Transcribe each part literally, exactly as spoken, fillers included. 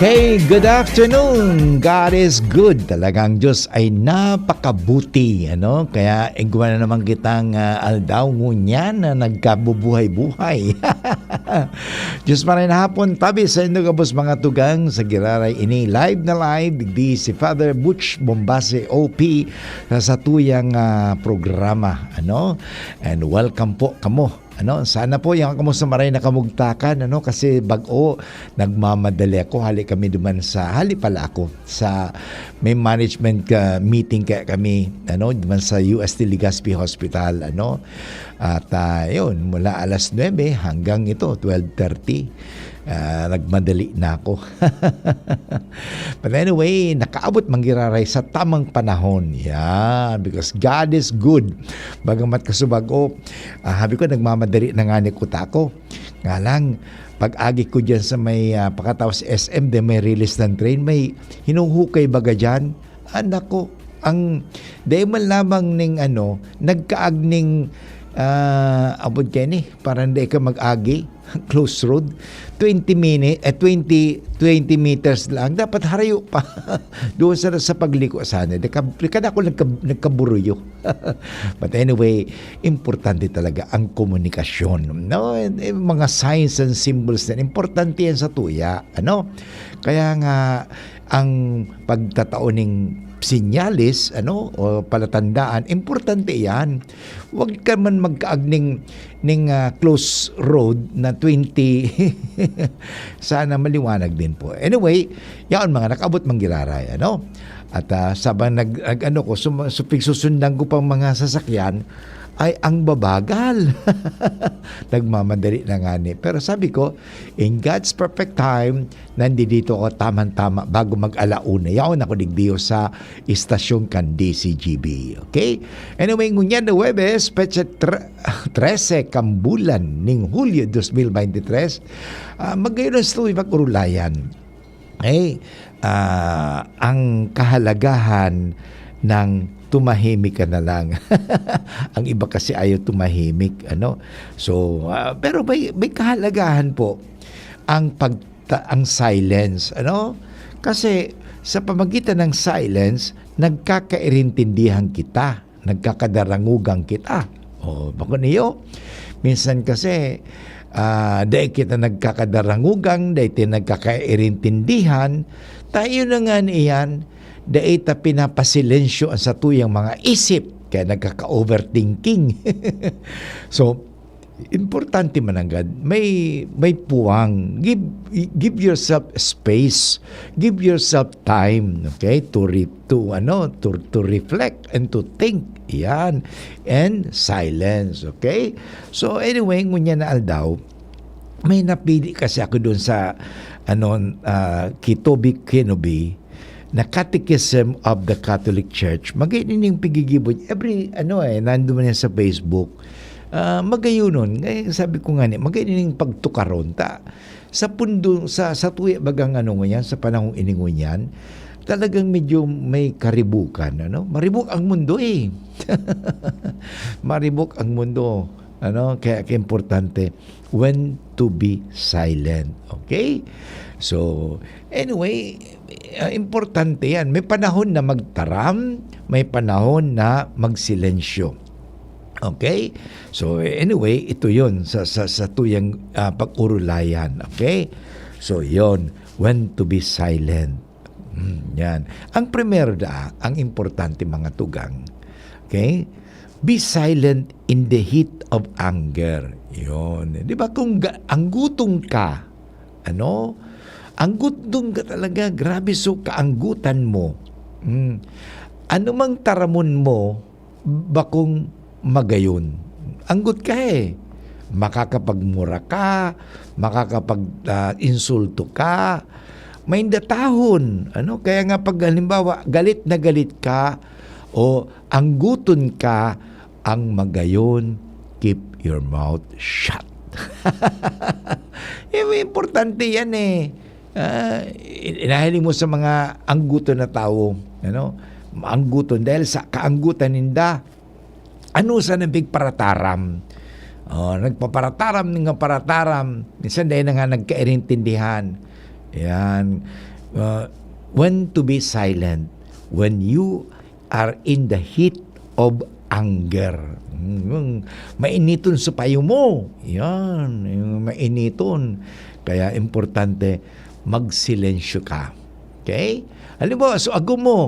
Hey, good afternoon. God is good. Talagang Diyos ay napakabuti, ano? Kaya igwa na naman kitang, ah, aldaw ngunyan na nagkabubuhay-buhay. Diyos maray na hapon, tabi sa indo gabos mga tugang sa giraray ini. Live na live, di si Father Butch Bombase O P sa satuyang, ah, programa, ano? And welcome po kamo. Ano, sana po yan kamo sa maray na kamugtakan, ano, kasi bag-o, nagmamadali ako, hali kami duman sa, hali pala ako, sa may management, ah, meeting kaya kami, ano, duman sa U S T Legazpi Hospital, ano. At, ah, yun, mula alas nuebe hanggang ito, twelve thirty, ah, nagmadali na ako. But anyway, nakaabot man giraray sa tamang panahon. Yan, because God is good. Bagamat kasubag-o, ah, habi ko, nagmamadali na nga ni kuta ko. Nga lang, pag-agi ko dyan sa may, ah, pakatawas S M, de may release ng train, may hinuhukay baga dyan. Anak ko, ang, dahil man lamang ning ano, nagkaag ning, ah, abot kayo ni, parang dahil ka mag-agi, close road, twenty minute, eh, twenty, twenty meters lang, dapat harayo pa. Doon sa, sa pagliko sana, di ka, di ka na ako nagka-, nagkaburuyo. But anyway, importante talaga ang komunikasyon, no? Eh, mga signs and symbols na importante yan sa tuya, ano? Kaya nga, ang pagtatao ning senyales, ano, o palatandaan, importante yan. Huwag ka man magkaag ning, ning, ah, close road na twenty. Sana maliwanag din po. Anyway, yaon mga nakaabot man giraray, ano? At, ah, sabang nag-, nag-, ano ko, sum-, su-, pigsusundan ko pang mga sasakyan, ay ang babagal. Nagmamadali na nga ni. Pero sabi ko, in God's perfect time, nandito ako tamang-tama bago mag-ala una. Yaon ako digdiyo sa istasyon kan D C G B. Okay? Anyway, ngunyan na Huwebes, petsa tre-, trese kan bulan ning Hulyo dos mil veintitrés, ah, magayon ang story pag-urulayan. Eh, ah, ang kahalagahan ng tumahimik ka na lang. Ang iba kasi ayaw tumahimik, ano? So, ah, pero may, may kahalagahan po ang pagta-, ang silence, ano? Kasi sa pamagitan ng silence, nagkakairintindihan kita, nagkakadarangugan kita. O, bako niyo? Minsan kasi, ah, dai kita nagkakadarangugan, dai ta nagkakairintindihan, tayo na nga niyan, dai ta pinapasilensyo ang satuyang mga isip, kaya nagkaka-overthinking. So, importante mananggad, may, may puwang. Give, give yourself space. Give yourself time, okay? To re-, to, ano, to, to reflect and to think. Yan. And silence, okay? So, anyway, ngunyan na aldaw, may napili kasi ako doon sa, ano, ah, Kitobi Kenobi, na Catechism of the Catholic Church. Magay nining pigigibon. Every, ano eh, nandun man yan sa Facebook. Ah, magayunon. Ngayon, sabi ko nga ni, magay nining pagtukaron. Ta, sa pundo, sa, sa tuya bagang ano ngunyan, sa panahong ini ngunyan, talagang medyo may karibukan, ano? Maribok ang mundo eh. Maribok ang mundo. Ano? Kaya, kaya importante, when to be silent. Okay? So, anyway, ah, importante yan. May panahon na magtaram, may panahon na magsilensyo. Okay? So, anyway, ito yon sa, sa, sa tuyang, ah, pag-urulayan. Okay? So, yon, when to be silent. Hmm, yan. Ang primero da, ang importante, mga tugang. Okay? Be silent in the heat of anger. Yon. Di ba kung ga-, angguton ka, ano? Angguton ka talaga, grabe, so kaanggutan mo. Hmm. Ano mang taramon mo, bakong magayon. Anggot ka eh. Makakapagmura ka, makakapag, ah, insulto ka. May datahon, ano? Kaya nga pag halimbawa, galit na galit ka o angguton ka, ang magayon, keep your mouth shut. Eh, importante yan eh. Ah, i-, inahiling mo sa mga angguton na tawo, ano? Maangguton dahil sa kaanggutan ninda. Ano sa nabig parataram? Oh, nagpaparataram nga parataram. Minsan dahil na nga nagkairintindihan. Yan. Uh, when to be silent? When you are in the heat of anger. Mm, mainiton sa payo mo. Yan, yung mainiton. Kaya importante, magsilensyo ka. Okay? Halimbawa, so agom mo.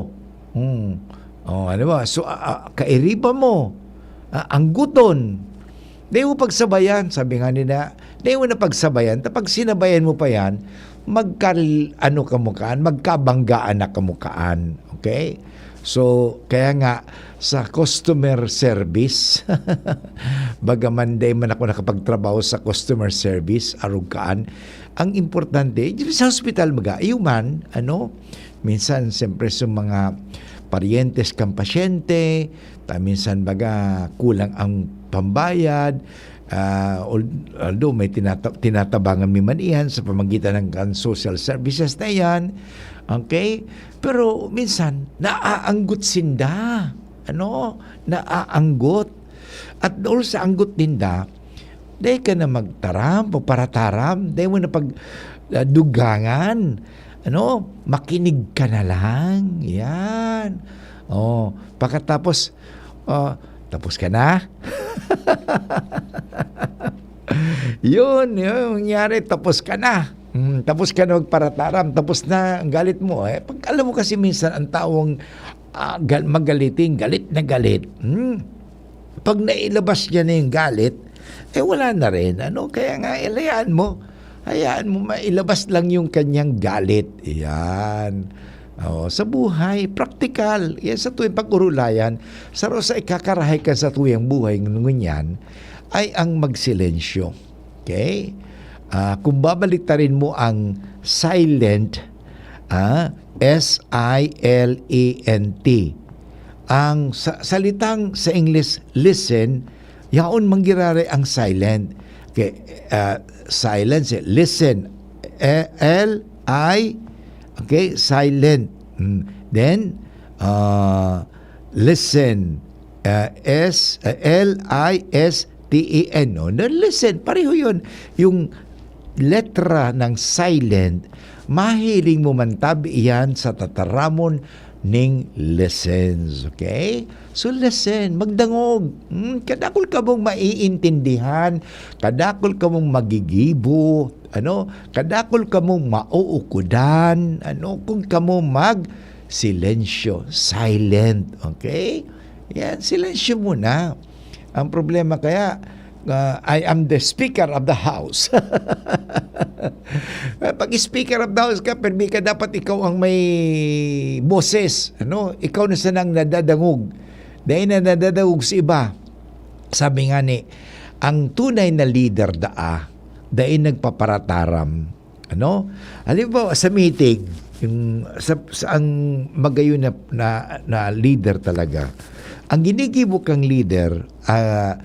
Hmm. Oh, halimbawa, so, ah, ah, kairiba mo. Ah, angguton. Di mo pagsabayan, sabi nga nila, di mo na pagsabayan. Tapag sinabayan mo pa yan, magka-, ano ka mo kaan, magkabanggaan na ka mo kaan. Okay? So, kaya nga, sa customer service, bagaman di man ako nakapagtrabaho sa customer service, arog kaan, ang importante, dito sa hospital, mag-aayuman, ano, minsan, siyempre, sa mga paryentes kang pasyente, ta-, minsan, baga, kulang ang pambayad, ah, al-, although may tinata-, tinatabangan mi man iyan sa pamagitan ng kan social services na iyan, okay? Pero minsan, naaanggot sinda, ano? Naaanggot. At doon sa anggot ninda, di ka na magtaram o parataram, di mo na pag, ah, dugangan. Ano? Makinig ka na lang. Yan. Oh, pagkatapos, ah, tapos ka na? Yun, yun, nangyari, tapos ka na. Hmm, tapos ka na magparataram, tapos na ang galit mo. Eh, pag alam mo kasi minsan ang taong, ah, gal-, magalitin, galit na galit. Hmm. Pag nailabas niya na yung galit, eh, wala na rin. Ano? Kaya nga, eh, hayaan mo. Hayaan mo, mailabas lang yung kanyang galit. Yan. Oh, sa buhay, praktikal. Yan sa tuwing pag-urulayan, sa ro-, sa ikakarahay ka sa tuyang buhay ngunyan, ay ang magsilensyo. Okay? Ah, kung babaliktarin mo ang silent, ah, S I L E N T. Ang sa-, salitang sa English, listen, yaon manggiraray ang silent. Okay, ah, silence, eh, listen. E-, L I, okay, silent. Mm. Then, ah, listen. Ah, S, ah, L I S T E N, no? Na listen, pareho yun. Yung letra ng silent, mahiling mo man tabi iyan sa tataramon ning lessons, okay? So, listen, magdangog. Hmm, kadakul kamong maiintindihan, kadakul kamong magigibo, ano, kadakul kamong mauukodan, ano, kung kamo mag-silensyo, silent, okay? Yan, silensyo muna. Ang problema kaya, ah, I am the speaker of the house. Pag speaker of the house ka, permi ka, dapat ikaw ang may boses, ano? Ikaw na sanang nadadangog. Dahil na nadadangog sa iba. Sabi nga ni, ang tunay na leader daa, dai nagpaparataram. Ano? Halimbawa, sa meeting, yung sa, sa ang magayon na, na, na leader talaga, ang ginigibo kang leader, ah,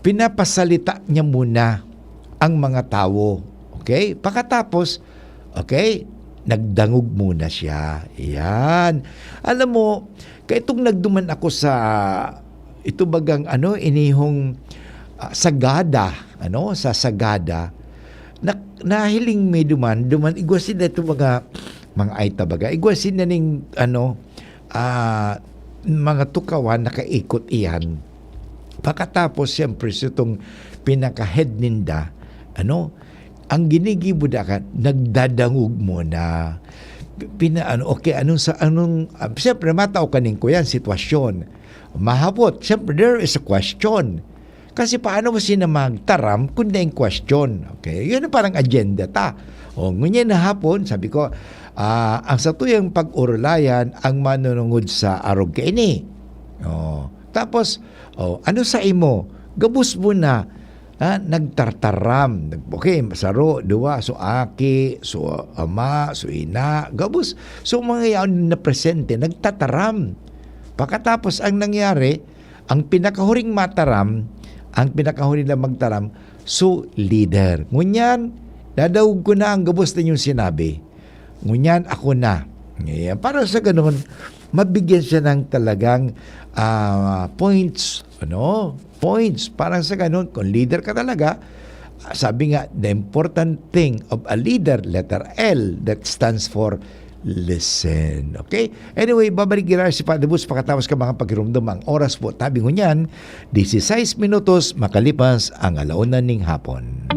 pinapasalita niya muna ang mga tawo. Okay? Pakatapos, okay, nagdangog muna siya. Yan. Alam mo, kaitong nagduman ako sa, ito bagang ano, inihong, ah, Sagada, ano, sa Sagada, na-, nahiling mi duman, duman, igwa sinda itong mga, mga ay tabaga, igwa sinda ning, ano, ah, mga tukawan, nakaikot iyan. Pakatapos, siyempre, sa itong pinaka-head ninda, ano, ang ginigibo da ka, nagdadangog muna. Pina-, ano, okay, anong sa, anong, ah, siyempre, matao ka ning kuyan, sitwasyon. Mahapot, siyempre, there is a question. Kasi paano mo sila magtaram kung daing question? Okay, yun ang parang agenda ta. O, ngunyan na hapon, sabi ko, ah, ang satuyang pag-urulayan, ang manunungod sa arog kaini. O, tapos, o, ano sa imo? Gabos mo na, ha, nagtartaram. Okay, saro, duwa, so aki, so ama, so ina, gabos. So, mga yaon na presente, nagtataram. Pakatapos, ang nangyari, ang pinakahuring mataram, ang pinakahuring na magtaram, so leader. Ngunyan, nadangog ko na ang gabos ninyong sinabi. Ngunyan, ako na. Ngayon, para sa ganun, mabigyan siya ng talagang, ah, points, ano? Points. Parang sa ganun, kung leader ka talaga, sabi nga, the important thing of a leader, letter L, that stands for listen. Okay? Anyway, babalik kita si Father Boots pakatapos ka mga paghirumdom. Ang oras po, tabi ngunyan, dieciséis minutos makalipas ang alauna ning hapon.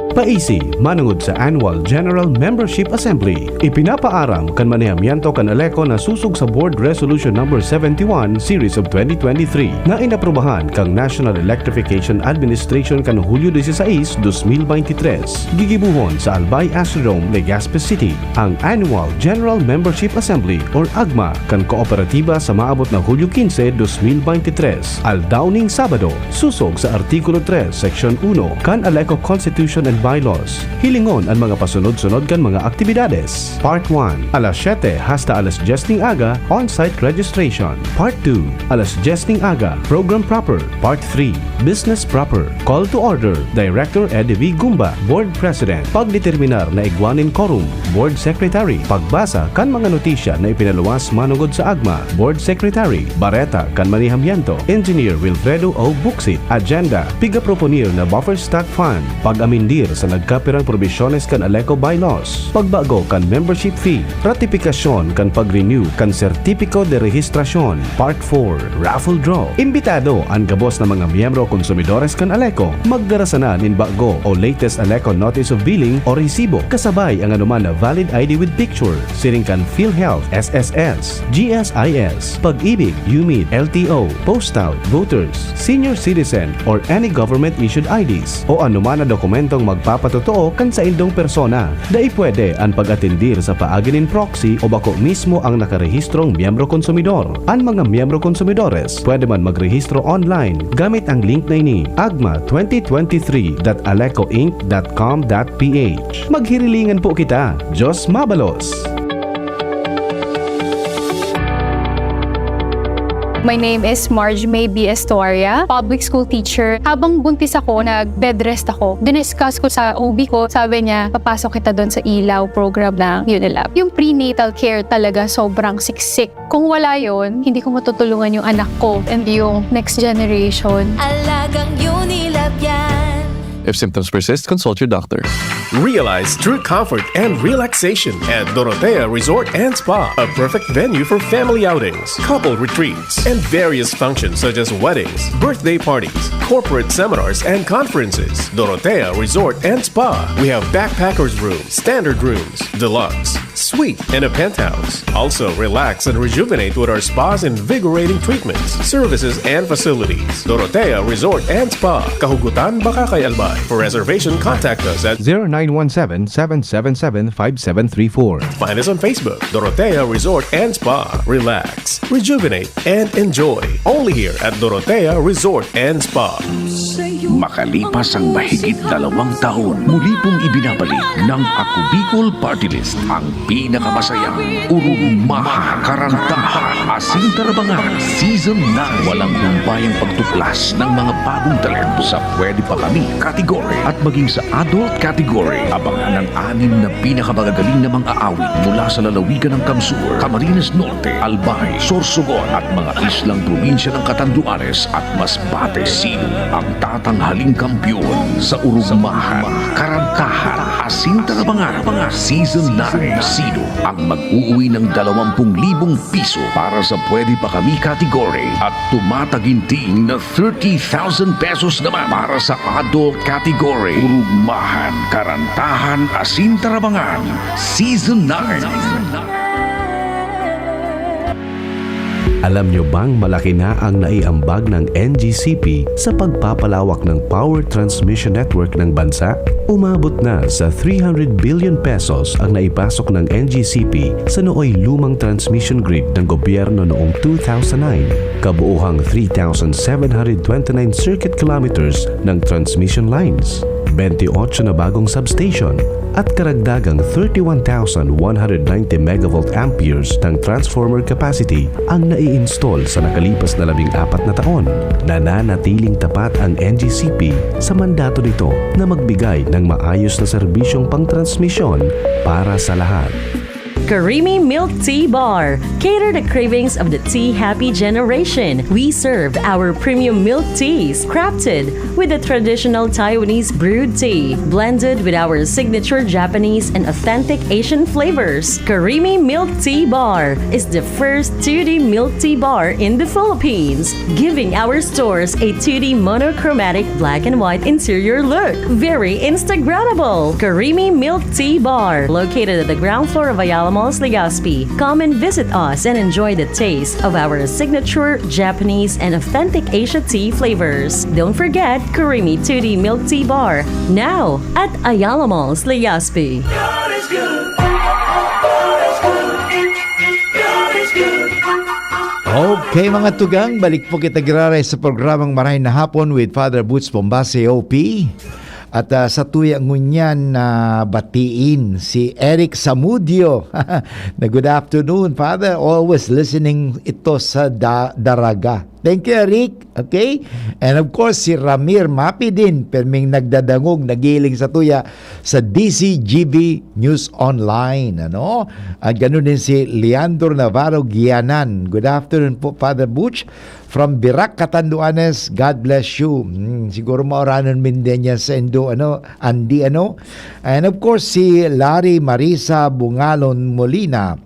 Paisi, manungod sa Annual General Membership Assembly. Ipinapaaram kan manihamiento kan ALECO na susog sa Board Resolution Number seventy-one, Series of twenty twenty-three, na inaprubahan kan National Electrification Administration kan Hulyo dieciséis, dos mil beintitres. Gigibohon sa Albay Astrodome, Legazpi City. Ang Annual General Membership Assembly or AGMA kan kooperatiba sa maabot na Hulyo quince, dos mil beintitres, aldaw ning Sabado, susog sa Artikulo tres, Seksyon uno kan ALECO Constitution and Bylaws. Hilingon an mga pasunod-sunod kan mga aktibidades. Part one, alas siyete hasta alas dyes ning aga, on-site registration. Part two, alas dyes ning aga, program proper. Part three, business proper. Call to order, Director Eddie V. Gumba, Board President. Pagdeterminar na igwa nin quorum, Board Secretary. Pagbasa kan mga notisya na ipinaluwas manungod sa AGMA, Board Secretary. Bareta kan manihamiento, Engineer Wilfredo O. Buxit. Agenda, pigaproponir na buffer stock fund. Pag-amindir sa nagkapirang probisyones kan ALECO bylaws. Pagbago kan membership fee. Ratipikasyon kan pag-renew kan sertipiko de rehistrasyon. Part four, raffle draw. Imbitado an gabos na mga miyembro konsumidores kan ALECO. Magdara sana nin bago o latest ALECO notice of billing o resibo, kasabay ang anuman na valid I D with picture, siring kan PhilHealth, S S S, G S I S, Pag-ibig, UMID, L T O, postal, voters, senior citizen, or any government-issued I Ds, o anuman na dokumentong magpapatotoo kan saindong persona. Dai pwede an pag-atendir sa paagi nin proxy o bako mismo ang nakarehistrong miyembro konsumidor. An mga miyembro konsumidores pwede man magrehistro online gamit ang link na ini, agma twenty twenty-three dot alecoinc dot com dot ph. Maghirilingan po kita. Diyos mabalos! My name is Marge May B. Estuaria, public school teacher. Habang buntis ako, nag-bed rest ako. Diniscuss ko sa O B ko, sabi niya, papasok kita doon sa ilaw program ng Unilab. Yung prenatal care talaga sobrang siksik. Kung wala yon, hindi ko matutulungan yung anak ko and yung next generation. Alagang Unilab yan. If symptoms persist, consult your doctor. Realize true comfort and relaxation at Dorotea Resort and Spa, a perfect venue for family outings, couple retreats, and various functions such as weddings, birthday parties, corporate seminars, and conferences. Dorotea Resort and Spa. We have backpackers room, standard rooms, deluxe, suite, and a penthouse. Also, relax and rejuvenate with our spa's invigorating treatments, services, and facilities. Dorotea Resort and Spa, Kahugutan, Bacacay, Albay. For reservation, contact us at zero nine one seven, seven seven seven, five seven three four. Find us on Facebook, Dorotea Resort and Spa. Relax, rejuvenate, and enjoy. Only here at Dorotea Resort and Spa. Makalipas ang mahigit dalawang taon, muli pong ibinabalik ng Ako Bicol Party List ang pinakamasayang, urugmahan, karantahan, asin tarabangan, Season nine. Walang humpayang pagtuklas ng mga bagong talento sa Pwede Pa Kami category at maging sa Adult category. Abangan ang anim na pinakamagagaling na mga awit mula sa lalawigan ng Kamsur, Camarines Norte, Albay, Sorsogon at mga islang probinsya ng Catanduanes at Masbate. Sino ang tatanghaling kampiyon sa urugmahan, karantahan, asin tarabangan? Season nine. Sino ang mag-uuwi ng dalawampung libong piso para sa Pwede Pa Kami category at tumataginting na thirty thousand pesos naman para sa adult category? Urugmahan, karantahan, asin tarabangan. Season nine. Alam nyo bang malaki na ang naiambag ng N G C P sa pagpapalawak ng power transmission network ng bansa? Umabot na sa three hundred billion pesos ang naipasok ng N G C P sa nooy lumang transmission grid ng gobyerno noong two thousand nine. Kabuuhang three thousand seven hundred twenty-nine circuit kilometers ng transmission lines, twenty-eight na bagong substation, at karagdagang thirty-one thousand one hundred ninety megavolt amperes ng transformer capacity ang nai-install sa nakalipas na labing apat na taon. Nananatiling tapat ang N G C P sa mandato nito na magbigay ng maayos na serbisyong pangtransmisyon para sa lahat. Karimi Milk Tea Bar. Cater the cravings of the tea happy generation. We serve our premium milk teas, crafted with the traditional Taiwanese brewed tea, blended with our signature Japanese and authentic Asian flavors. Karimi Milk Tea Bar is the first two D milk tea bar in the Philippines, giving our stores a two D monochromatic black and white interior look. Very Instagrammable! Karimi Milk Tea Bar, located at the ground floor of Ayala Malls, Legazpi. Come and visit us and enjoy the taste of our signature Japanese and authentic Asia tea flavors. Don't forget Karimi two D Milk Tea Bar, now at Ayala Malls, Legazpi. God is good. God is good. God is good. Okay, mga tugang, balik po kita giraray sa programang Marahay na Hapon with Father Butch Bombase, O P. At ah, sa tuya ngunyan na batiin si Eric Samudio. Na good afternoon, Father. Always listening ito sa da- Daraga. Thank you, Eric. Okay? And of course, si Ramir Mapi din, perming nagdadangog, nagiling sa tuya sa D C G B News Online. Ano? At ganun din si Leandro Navarro Gianan. Good afternoon po, Father Butch. From Virac, Catanduanes, God bless you. Hmm, siguro mauranon min din yan sa Indo, ano, Andy, ano? And of course, si Larry Marisa Bungalon Molina.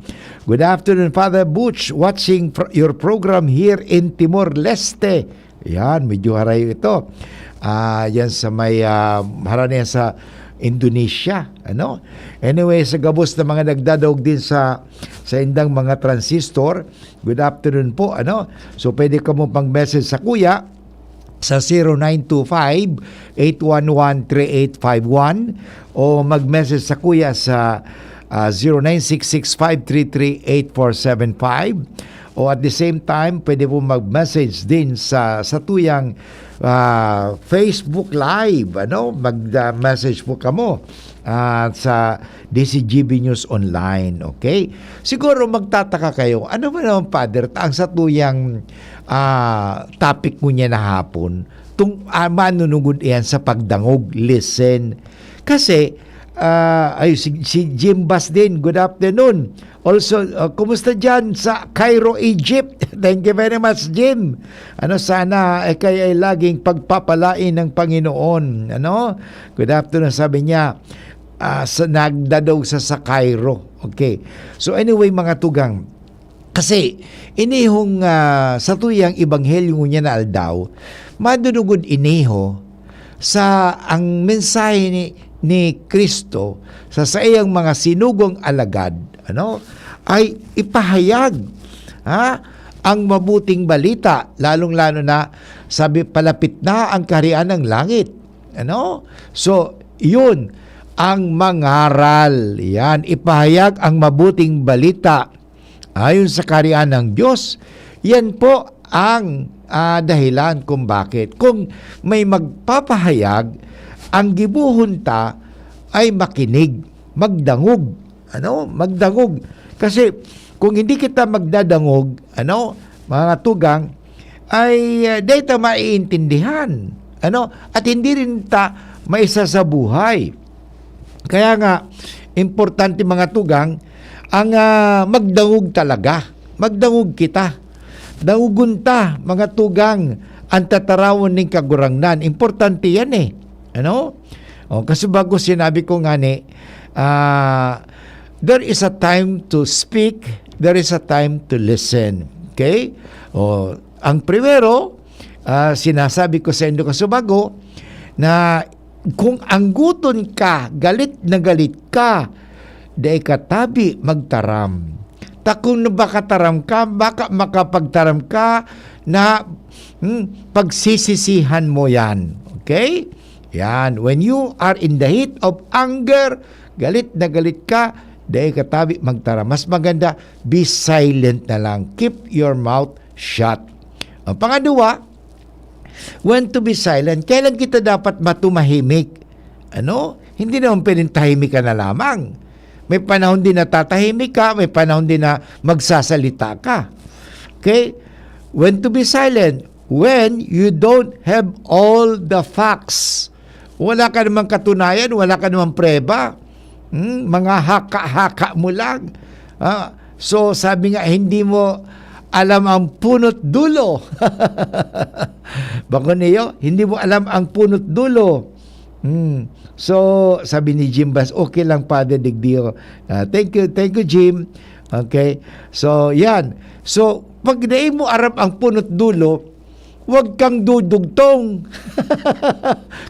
Good afternoon, Father Butch. Watching fr- your program here in Timor-Leste. Yan, medyo harayo ito. Ah, yan sa may ah, harani sa Indonesia, ano? Anyway, sa gabos na mga nagdadaog din sa sa indang mga transistor, good afternoon po, ano? So pwede ka mo pang-message sa kuya sa zero nine two five, eight one one, three eight five one o mag-message sa kuya sa ah, zero nine six six five three three eight four seven five. O at the same time, pwede po mag-message din sa sa tuyang ah, Facebook Live, ano? Mag-message po kamo ah, sa D C G B News Online, okay? Siguro magtataka kayo, ano ba naman, Father, ang sa tuyang ah, topic mo niya na hapon? Tung, ah, manunugod iyan sa pagdangog, listen. Kasi, ah, ay, si, si Jim Bas din, good afternoon. Also, ah, kumusta dyan sa Cairo, Egypt? Thank you very much, Jim. Ano, sana eh, kayo ay laging pagpapalain ng Panginoon. Ano? Good afternoon, sabi niya. Ah, sa, nagdadog sa, sa Cairo. Okay. So anyway, mga tugang, kasi inihong ah, sa tuyang ebanghelyo ngunyan na aldaw, madunugod iniho sa ang mensahe ni, ni Cristo sa saiyang mga sinugong alagad, ano, ay ipahayag ha, ang mabuting balita, lalong-lalo na sabi, palapit na ang kaharian ng langit. Ano? So, yun, ang mangaral. Yan, ipahayag ang mabuting balita ayon sa kaharian ng Diyos. Yan po ang ah, dahilan kung bakit. Kung may magpapahayag, ang gibohon ta ay makinig, magdangog. Ano? Magdangog. Kasi kung hindi kita magdadangog, ano, mga tugang, ay ah, di ta maiintindihan. Ano? At hindi rin ta maisasabuhay. Kaya nga, importante, mga tugang, ang ah, magdangog talaga. Magdangog kita. Dangogon ta, mga tugang, ang tatarawon ning Kagurangnan. Importante yan eh. Ano? O, kasi bago sinabi ko nga ni, ah, there is a time to speak, there is a time to listen. Okay? O, ang primero, ah, sinasabi ko sa indo kasubago, na kung angguton ka, galit na galit ka, dai ka tabi magtaram. Ta kung baka taram ka, baka makapagtaram ka na hmm, pagsisisihan mo yan. Okay? Yan. When you are in the heat of anger, galit na galit ka, dai ka tabi magtaram. Mas maganda, be silent na lang. Keep your mouth shut. Ang pangadwa, when to be silent. Kailan kita dapat matumahimik? Ano? Hindi naman pwedeng tahimik ka na lamang. May panahon din na tatahimik ka, may panahon din na magsasalita ka. Okay? When to be silent? When you don't have all the facts. Wala ka namang katunayan, wala ka namang preba. Hmm? Mga haka-haka mo lang. Ah, so, sabi nga, hindi mo alam ang punot dulo. Bako niyo, hindi mo alam ang punot dulo. Hmm. So, sabi ni Jim Bas, "Okay lang, Father Digdio." Ah, thank you, thank you, Jim. Okay. So, yan. So, pag dai mo aram ang punot dulo, wag kang dudugtong.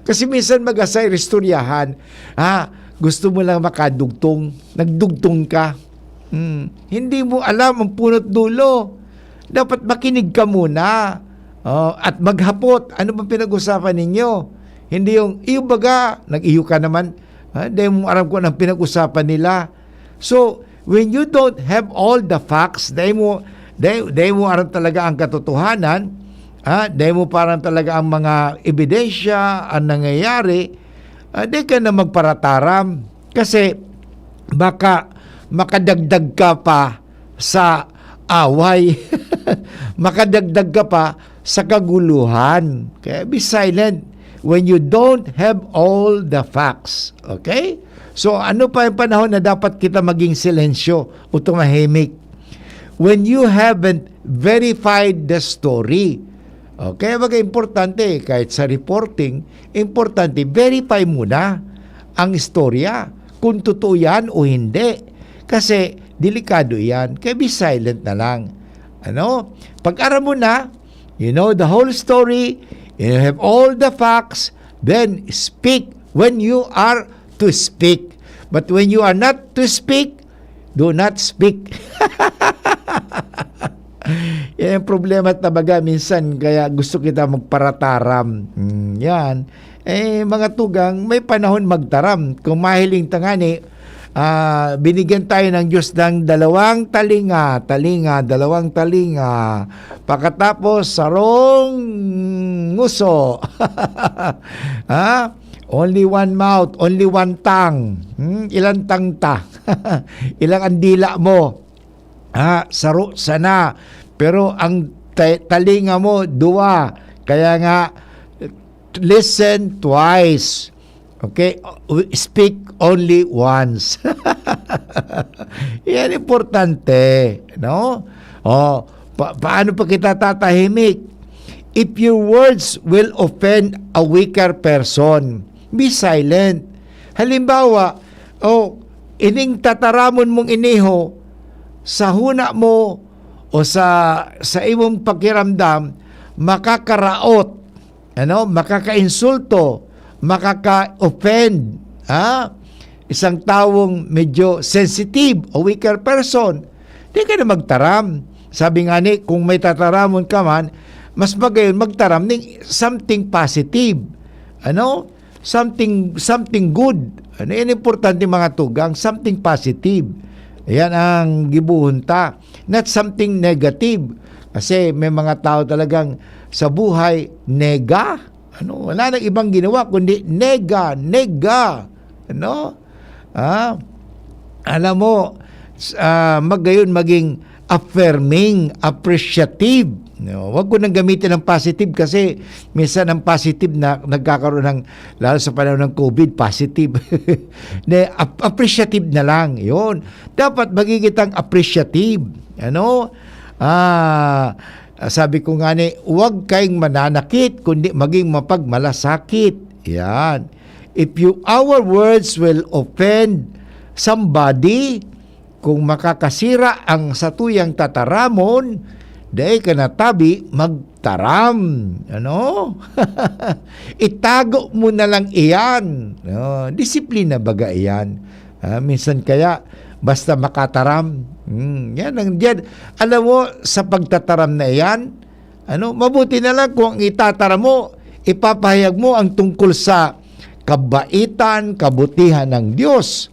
Kasi minsan mag-asay istoryahan, ha? Gusto mo lang makadugtong, nagdugtong ka. Hmm. Hindi mo alam ang punot dulo. Dapat makinig ka muna. Oh, at maghapot, "Ano bang pinag-usapan ninyo?" Hindi yung, "Iyo baga, nag-iyo ka naman." Ha? Dai mo aram kung anong pinag-usapan nila. So, when you don't have all the facts, dai mo, dai, dai mo aram talaga ang katotohanan, ha? Dai mo pa aram talaga ang mga ebidensya, ang nangyayari, ah, dai ka na magparataram. Kasi, baka makadagdag ka pa sa away. Makadagdag ka pa sa kaguluhan. Kaya be silent when you don't have all the facts. Okay? So, ano pa yung panahon na dapat kita maging silensyo o tumahimik? When you haven't verified the story. Okay? Baga importante, kahit sa reporting, importante, verify muna ang istorya, kung totoo yan o hindi. Kasi delikado yan. Kaya be silent na lang. Ano? Pag aram mo na, you know the whole story, you have all the facts, then speak when you are to speak. But when you are not to speak, do not speak. Yan ang problema talaga minsan, kaya gusto kita magparataram. Hmm, yan. Eh, mga tugang, may panahon magtaram. Kung mahiling ta ngani, ah, binigyan tayo ng Diyos ng dalawang talinga, talinga, dalawang talinga. Pakatapos, sarong nguso. Ha? Only one mouth, only one tongue. Hmm? Ilang tang ta? Ilang ang dila mo? Ha? Saro sana. Pero ang ta-, talinga mo, duwa. Kaya nga, listen twice. Okay? Speak only once. Yan importante, no? Oh, pa-, paano pa kita tatahimik? If your words will offend a weaker person, be silent. Halimbawa, oh, ining tataramon mong iniho, sa huna mo o sa, sa imong pakiramdam, makakaraot, ano, makakainsulto, makaka-offend, ha? Isang tawong medyo sensitive o weaker person, di ka na magtaram. Sabi nga ni, kung may tataramon ka man, mas magayon magtaram ning something positive. Ano? Something, something good. Ano yan importante, mga tugang? Something positive. Yan ang gibohon ta. Not something negative. Kasi may mga tao talagang sa buhay, nega. Ano, wala nang ibang ginawa kundi nega, nega. Ano? Ah, alam mo, s-, ah, magayon maging affirming, appreciative. No, wag ko nang gamitin ang positive kasi minsan ang positive na nagkakaroon ng, lalo sa panahon ng COVID, positive. Ne, ap-, appreciative na lang. Yun. Dapat magiging kitang appreciative. Ano? Ah, sabi ko nga ni, "Huwag kayong mananakit, kundi maging mapagmalasakit." Yan. If you, our words will offend somebody, kung makakasira ang satuyang tataramon, dai ka na tabi magtaram. Ano? Itago mo na lang iyan. No? Disiplina baga iyan. Ah, minsan kaya, basta makataram. Hmm, yan ang diyan. Alam mo, sa pagtataram na iyan, ano, mabuti na lang kung ang itataram mo, ipapahayag mo ang tungkol sa kabaitan, kabutihan ng Diyos.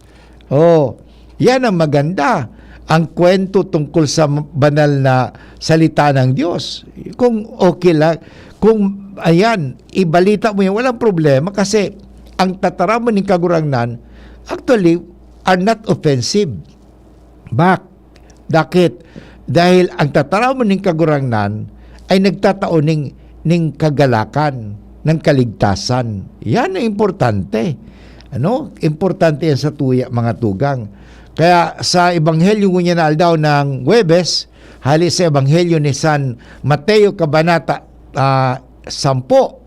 Oh, yan ang maganda. Ang kwento tungkol sa banal na salita ng Diyos. Kung okay lang, kung, ayan, ibalita mo yan, walang problema kasi ang tataramon ning Kagurangnan, actually, are not offensive. Bak-, dakit, dahil ang tataramon ning Kagurangnan ay nagtatao ning, ning kagalakan, ng kaligtasan. Yan ang importante. Ano? Importante yan sa tuya, mga tugang. Kaya sa Ebanghelyo ngunyan na aldaw ng Huwebes, hali sa Ebanghelyo ni San Mateo, Kabanata, ah, sampu,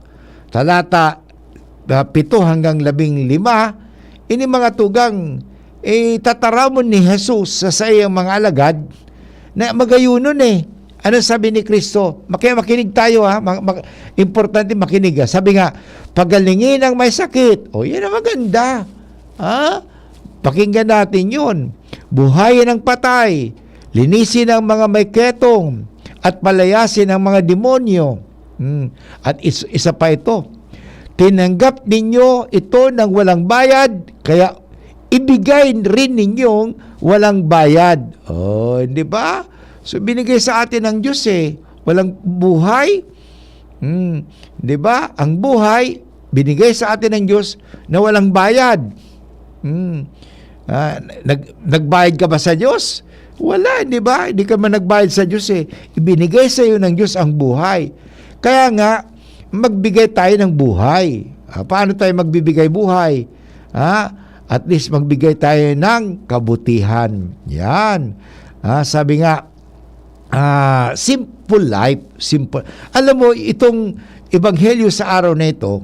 talata, ah, pito hanggang labing lima, ini mga tugang, eh, tataramon ni Jesus sa saiyang mga alagad na magayunon, eh. Ano sabi ni Kristo? Maki-, makinig tayo, ha? Ma-, ma-, importante makinig, ha? Sabi nga, "Pagalingin ang may sakit." O, yan ang maganda. Ha? Pakinggan natin yun. "Buhayin ang patay, linisin ang mga may ketong, at palayasin ang mga demonyo." Hmm. At is-, isa pa ito, "Tinanggap ninyo ito ng walang bayad, kaya ibigay rin ninyong walang bayad." Oh, di ba? So, binigay sa atin ng Diyos, eh. Walang buhay. Hmm. Di ba? Ang buhay, binigay sa atin ng Diyos na walang bayad. Hmm. Ah, nag-, nagbayad ka ba sa Diyos? Wala, di ba? Hindi ka man nagbayad sa Diyos, eh. Ibinigay sa iyo ng Diyos ang buhay. Kaya nga, magbigay tayo ng buhay. Ah, paano tayo magbibigay buhay? Ah, at least magbigay tayo ng kabutihan. Yan. Ah, sabi nga, ah, simple life, simple. Alam mo, itong ebanghelyo sa araw na ito,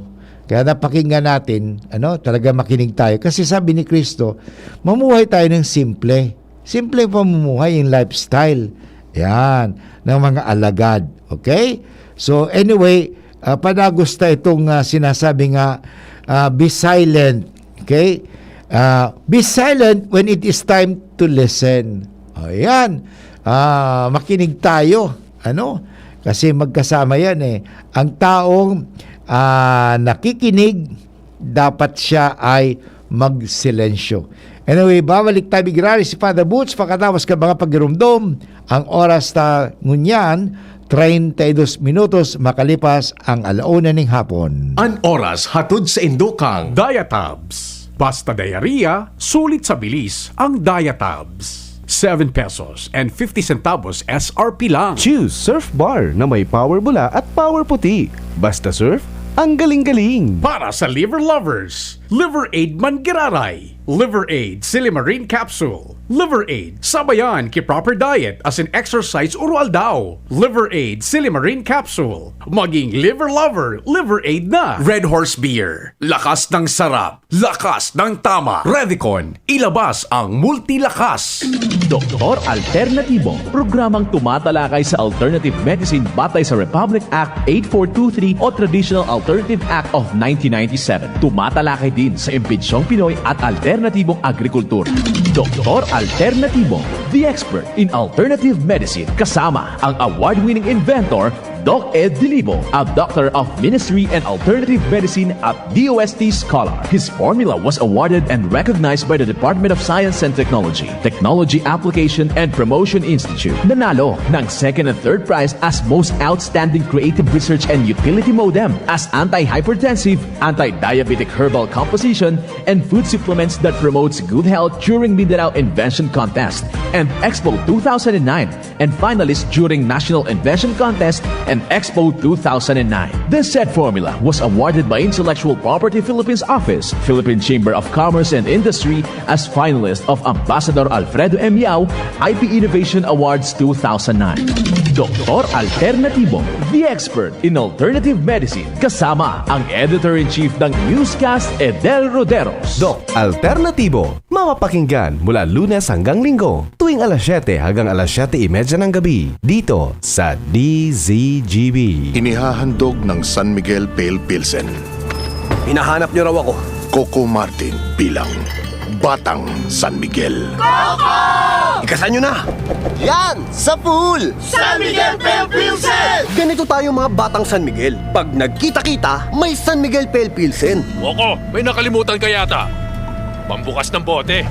kaya napakinggan natin, ano, talaga makinig tayo. Kasi sabi ni Kristo, mamuhay tayo ng simple. Simple pamumuhay, yung lifestyle. Yan, ng mga alagad. Okay? So, anyway, ah, padagos ta itong, ah, sinasabi nga, ah, "Be silent." Okay? Ah, "Be silent when it is time to listen." O, yan. Ah, makinig tayo. Ano? Kasi magkasama yan, eh. Ang taong, ah, nakikinig, dapat siya ay magsilensyo. Anyway, babalik tabi giraray si Father Boots pakatapos kan mga pagirumdom. Ang oras ta ngunyan, treinta y dos minutos makalipas ang ala una ning hapon. An oras hatod sa indukang Diatabs. Basta diarrhea, sulit sa bilis ang Diatabs. Seven pesos and fifty centavos S R P lang. Choose Surf Bar na may power bula at power puti. Basta Surf, ang galing-galing. Para sa liver lovers, Liver Aid man giraray. Liver Aid Silimarin Capsule. Liver Aid, sabayan ki proper diet asin exercise oro-aldaw. Liver Aid Silimarin Capsule. Maging liver lover, Liver Aid na. Red Horse Beer. Lakas ng sarap. Lakas ng tama. Revicon. Ilabas ang multilakas. Doktor Alternatibo, programang tumatalakay sa alternative medicine batay sa Republic Act eight four two three o Traditional Alternative Act of nineteen ninety-seven. Tumatalakay din sa imbensyong Pinoy at alternatibong agrikultura. Doktor Alternatibo, the expert in alternative medicine, kasama ang award-winning inventor, Doc Ed Dilibo, a Doctor of Ministry and Alternative Medicine at D O S T scholar. His formula was awarded and recognized by the Department of Science and Technology, Technology Application and Promotion Institute. Nanalo ng second and third prize as Most Outstanding Creative Research and Utility Modem as anti-hypertensive, anti-diabetic herbal composition, and food supplements that promotes good health during Mindanao Invention Contest and Expo two thousand nine, and finalist during National Invention Contest and Expo two thousand nine. This said formula was awarded by Intellectual Property Philippines Office, Philippine Chamber of Commerce and Industry as finalist of Ambassador Alfredo M. Yao I P Innovation Awards two thousand nine. Doktor Alternatibo, the expert in alternative medicine, kasama ang Editor-in-Chief ng Newscast, Edel Roderos. Doc Alternatibo, mapapakinggan mula Lunes hanggang Linggo, tuwing alas siyete hanggang alas siyete y media ng gabi, dito sa D Z G B. Inihahandog ng San Miguel Pale Pilsen. Hinahanap niyo raw ako. Coco Martin bilang Batang San Miguel. Ikasan niyo na! Yan! Sa pool! San Miguel Pale Pilsen! Ganito tayo, mga Batang San Miguel. Pag nagkita-kita, may San Miguel Pale Pilsen. Coco, may nakalimutan ka yata. Pambukas ng bote.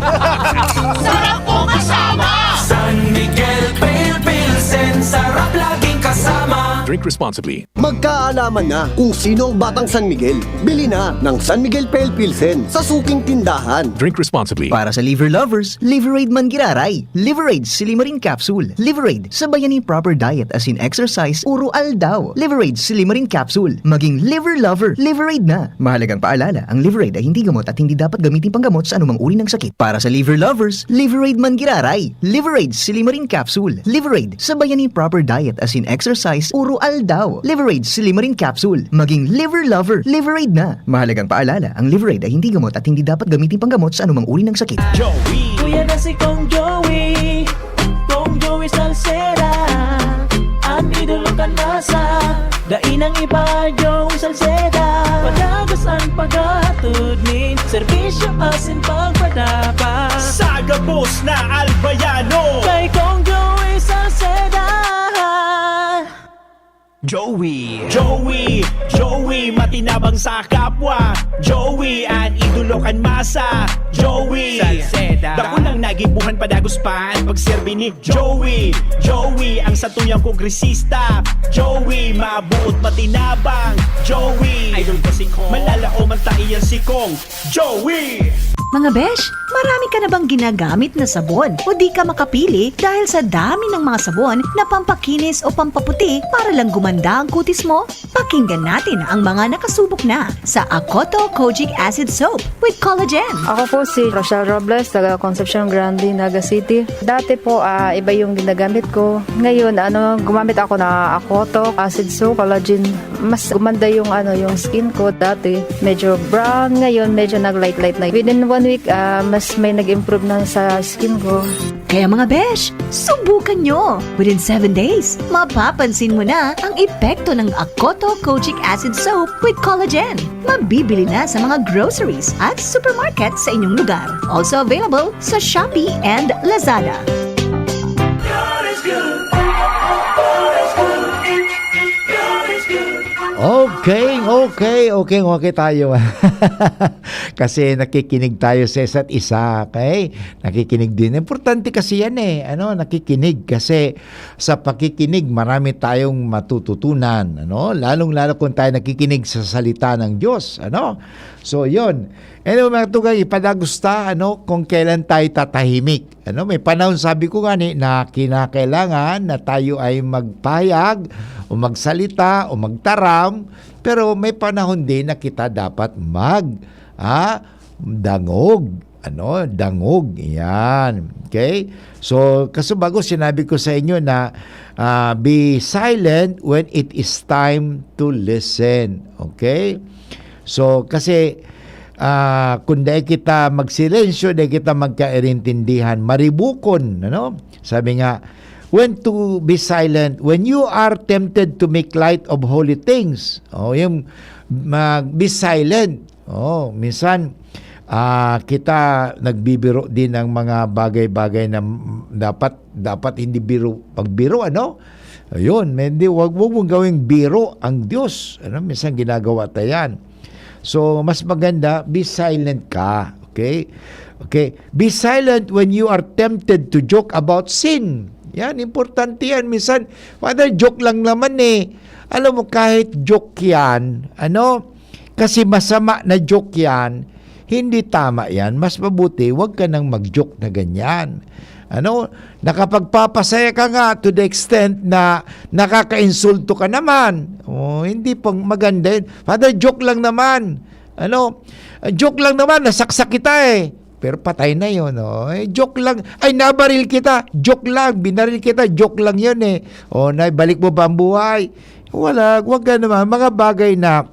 Sarap ko kasama! San Miguel Pale Pilsen, sarap laging kasama. Drink responsibly. Magkaalaman na kung sino ang Batang San Miguel. Bili na ng San Miguel Pale Pilsen sa suking tindahan. Drink responsibly. Para sa liver lovers, Liverade man giraray. Liverade Silimarin Capsule. Liverade, sabayan ni proper diet as in exercise, uro aldaw. Liverade Silimarin Capsule. Maging liver lover, Liverade na. Mahalagang paalala, ang Liverade ay hindi gamot at hindi dapat gamitin panggamot sa anumang uri ng sakit. Para sa liver lovers, Liverade man giraray. Liverade Silimarin Capsule. Liverade, sabayan ni proper diet as in exercise, uro aldaw. Liverade Silimarin Capsule. Maging liver lover, Liverade na. Mahalagang paalala, ang Liverade ay hindi gamot at hindi dapat gamitin panggamot sa anumang uri ng sakit. Joey. Kuya na si Kong Joey, Kong Joey Salceda, ang idolo kan masa. Dai nang iba, Joey Salceda, padagos ang paghatod nin serbisyo asin pagpadapa. Sa gabos na Albayano, kay Kong Joey Salceda. Joey. Joey, Joey, matinabang sa kapwa. Joey, an idolo kan masa. Joey. Salceda. Dakul nang nagibuhan, padagos pa an pagserbi ni Joey. Joey, ang satuyang kongresista. Joey, mabuot, matinabang. Joey. Idol ko si Kong. Manlalaom an taiyan si Kong. Joey! Mga besh, marami ka na bang ginagamit na sabon o di ka makapili dahil sa dami ng mga sabon na pampakinis o pampaputi para lang gumanda ang kutis mo? Pakinggan natin ang mga nakasubok na sa Akoto Kojic Acid Soap with Collagen. Ako po si Rochelle Robles, taga Concepcion Grande, Naga City. Dati po, ah, iba yung ginagamit ko. Ngayon, ano, gumamit ako na Akoto Acid Soap, Collagen. Mas gumanda yung, ano, yung skin ko. Dati, medyo brown. Ngayon, medyo nag-light-light na. Within one week, ah, mas may nag-improve na sa skin ko. Kaya mga besh, subukan nyo! Within seven days, mapapansin mo na ang epekto ng Akoto Kojic Acid Soap with Collagen. Mabibili na sa mga groceries at supermarket sa inyong lugar. Also available sa Shopee and Lazada. Okay, okay, okay, okay tayo. Kasi nakikinig tayo sa isa't isa, okay? Nakikinig din. Importante kasi yan eh, ano, nakikinig. Kasi sa pakikinig, marami tayong matututunan, ano? Lalong-lalo kung tayo nakikinig sa salita ng Diyos, ano? So, yun. Anyway, mga tugang, ipadagos ta, ano, kung kailan tayo tatahimik. Ano, may panahon, sabi ko nga ni, na kinakailangan na tayo ay magpahayag o magsalita o magtaram, pero may panahon din na kita dapat mag, ah, dangog. Ano, dangog. Yan. Okay? So, kasubago, sinabi ko sa inyo na, ah, be silent when it is time to listen. Okay? So, kasi, ah, kung dai kita magsilensyo, dai kita magkairintindihan, maribukon, ano? Sabi nga, when to be silent, when you are tempted to make light of holy things. O, yung mag-, be silent. O, minsan, ah, kita nagbibiro din ng mga bagay-bagay na m-, dapat, dapat hindi biro, pagbiro, ano? Ayun, may, hindi, wag, wag mong gawing biro ang Diyos. Ano? Minsan ginagawa ta yan. So, mas maganda, be silent ka. Okay? Okay. Be silent when you are tempted to joke about sin. Yan, importante yan. Minsan, Father, joke lang naman eh. Alam mo, kahit joke yan, ano? Kasi masama na joke yan, hindi tama yan. Mas mabuti, wag ka nang mag-joke na ganyan. Ano? Nakapagpapasaya ka nga to the extent na nakakainsulto ka naman. Oh, hindi pang maganda yun. Father, joke lang naman. Ano? Ah, joke lang naman, nasaksak kita eh. Pero patay na yun, oh. Eh, joke lang. Ay, nabaril kita. Joke lang. Binaril kita. Joke lang yun eh. Oh, na, balik mo ba ang buhay? Wala. Wag ka naman. Mga bagay na,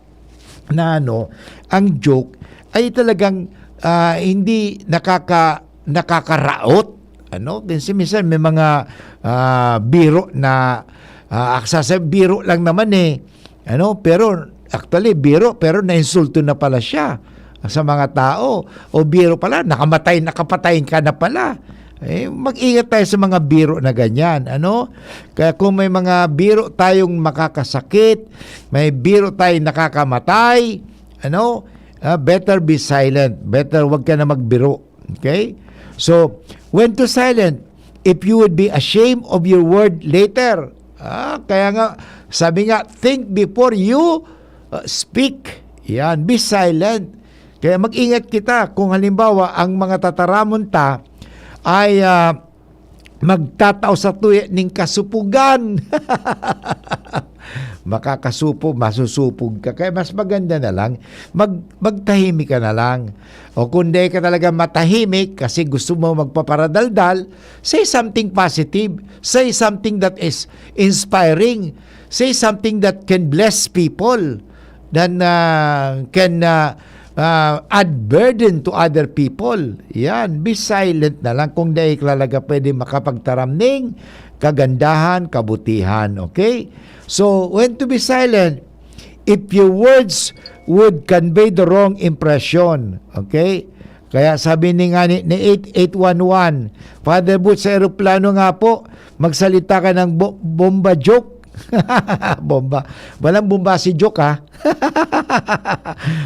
na ano, ang joke ay talagang, ah, hindi nakaka-, nakakaraot. Ano? Kasi minsan may mga, ah, biro na, ah, sasabi, biro lang naman eh. Ano? Pero, actually, biro, pero nainsulto na pala siya sa mga tao. O biro pala, nakamatay, nakapatay ka na pala. Eh, mag-ingat tayo sa mga biro na ganyan. Ano? Kaya kung may mga biro tayong makakasakit, may biro tayong nakakamatay, ano? Ah, better be silent. Better wag ka na magbiro. Okay? So, when to silent? If you would be ashamed of your word later. Ah, kaya nga, Sabi nga, "Think before you uh, speak." Yan, be silent. Kaya mag-ingat kita kung halimbawa ang mga tataramon ta ay ah, magtatao sa tuya ning kasupugan. Makakasupo, masusupog ka. Kaya mas maganda na lang, mag, magtahimik ka na lang. O kung di ka talaga matahimik kasi gusto mo magpaparadaldal, say something positive. Say something that is inspiring. Say something that can bless people, than uh, can uh, uh, add burden to other people. Yan, be silent na lang kung dai ka talaga pwede makapagtaram ning kagandahan, kabutihan. Okay? So, when to be silent, if your words would convey the wrong impression. Okay? Kaya sabi ni nga ni, ni eight eight one one, "Father Boots, sa eroplano nga po, magsalita ka ng bo- bomba joke." Bomba. Walang bomba si joke, ha?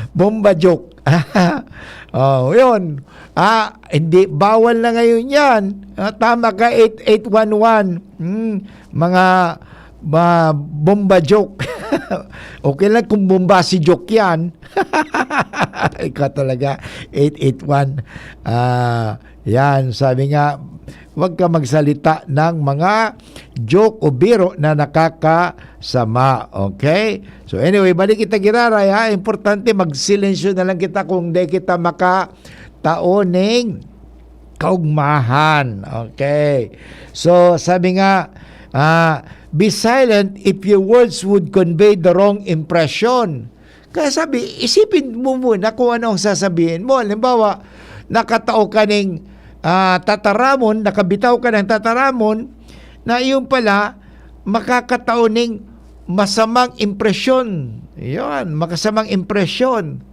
Bomba joke. Oh, yun. Ah, hindi, bawal na ngayon yan. Ah, tama ka, eight eight one one. Hmm, mga ma, bomba joke. Okay lang kung bomba si joke yan. Ikaw talaga, eight eight one. Ah, yan, sabi nga, wag ka magsalita ng mga joke o biro na nakakasama. Okay? So anyway, balik kita giraray ha. Importante, magsilensyo na lang kita kung di kita makatao ning kaugmahan. Okay. So, sabi nga, ah, be silent if your words would convey the wrong impression. Kaya sabi, isipin mo muna kung ano ang sasabihin mo. Halimbawa, nakatao ka ning ah, tataramon, nakabitaw ka ng tataramon na iyon pala makakatao ning masamang impresyon. Yun, makasamang impresyon.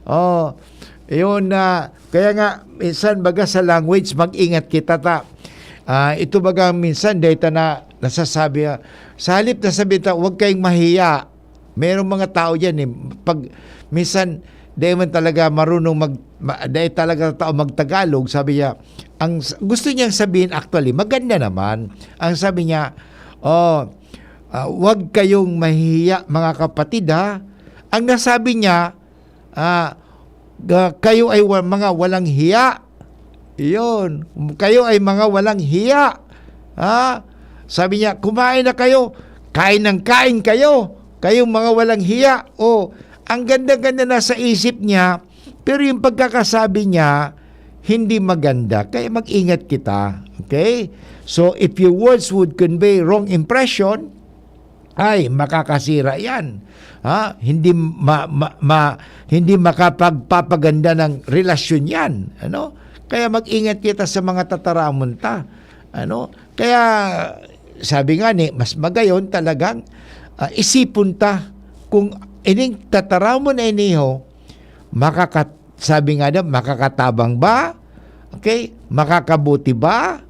Oh, yun na, kaya nga, minsan baga sa language, mag-ingat kita ta. Ah, ito baga minsan, dahil ta na nasasabi, ah, sa halip na sabi ta, "Huwag kayong mahiya." Merong mga tao diyan eh, pag minsan, dahil man talaga marunong mag, ma, dahil talaga tao magtagalog, sabi niya, ang s, gusto niyang sabihin actually, maganda naman. Ang sabi niya, "Oh, ah, huwag kayong mahihiya, mga kapatid, ha?" Ang nasabi niya, ah, ga, "Kayo ay wa, mga walang hiya." Iyon, "Kayo ay mga walang hiya." Ha? Sabi niya, "Kumain na kayo. Kain ng kain kayo. Kayong mga walang hiya." Oh, ang ganda-ganda na sa isip niya, pero yung pagkakasabi niya, hindi maganda. Kaya mag-ingat kita. Okay? So, if your words would convey wrong impression, ay, makakasira yan. Ha? Hindi ma, ma, ma, hindi makapagpapaganda ng relasyon yan. Ano? Kaya mag-ingat kita sa mga tataramon ta. Ano? Kaya, sabi nga ni, mas magayon talagang ah, isipon ta kung ining tataramon na iniho, makakat, sabi nga daw, makakatabang ba? Okay? Makakabuti ba?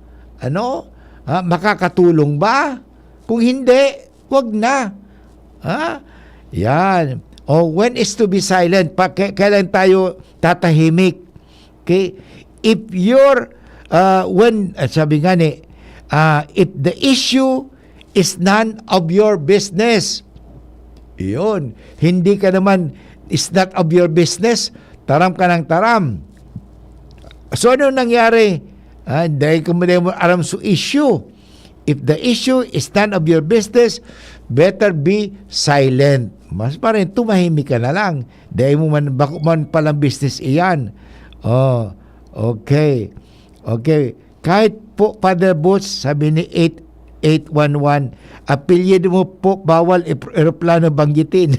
Ano? Ah, makakatulong ba? Kung hindi, wag na. Ha? Yan. O, when is to be silent? Pa, ke, kailan tayo tatahimik? Okay? If your, uh, when, uh, sabi nga ni, uh, if the issue is none of your business, yun, hindi ka naman, it's not of your business, taram ka ng taram. So, ano nangyari? Ah, dahil kung hindi mo aram sa issue, if the issue is none of your business, better be silent. Mas pa rin, tumahimik ka na lang. Dahil mo man, bako man palang business iyan. Oh, okay. Okay. Kahit po, Father Boots, sabi ni eight eight one one, "Apelyido mo po, bawal ep-, eroplano banggitin."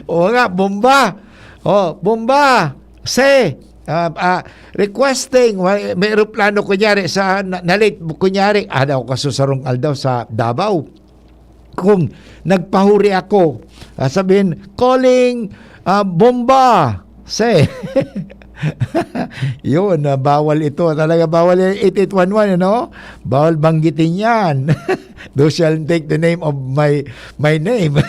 Oo nga, bomba. Oh, bomba. Say, ah, ah, requesting, wa-, may eroplano kunyari sa, na, na-late, kunyari, ada ko kasusarong aldaw sa Davao. Kung nagpahuri ako, ah, sabihin, "Calling, ah, bomba." Say, yun, ah, bawal ito. Talaga bawal yung eight eight one one, ano? Bawal banggitin yan. "Thou shalt take the name of my, my name."